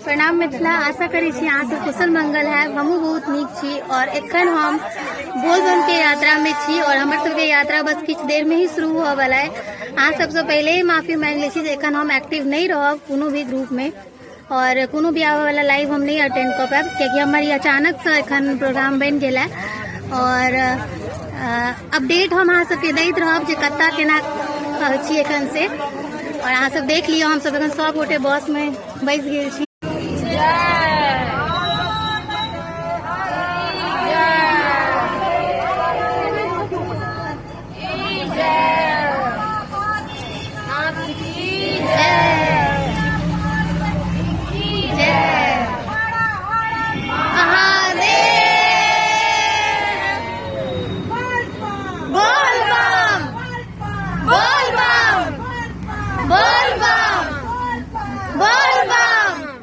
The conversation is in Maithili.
प्रणाम मिथिला। आशा करै छी अहाँ सब कुशल मंगल है। हमहूँ बहुत नीक छी और एखन हम बोलबम के यात्रा में छी और हमर सबके यात्रा बस किछु देर में ही शुरू होबऽ वाला है। अहाँ सबसँ पहिले ही माफी मांगि लै छी जे एखन हम एक्टिव नहीं रहब कोनो भी ग्रुप में और कोनो भी आबऽ वाला लाइव हम नहीं अटेंड कऽ पायब, कियाकि हमर ई अचानक से एखन प्रोग्राम बनि गेल है। और अपडेट हम अहाँ सबके दैत रहब जे कतऽ केना छी एखन से। और अहाँ सब देख लियौ, हम सब एखन सब गोटे बस में बैस गेल छी।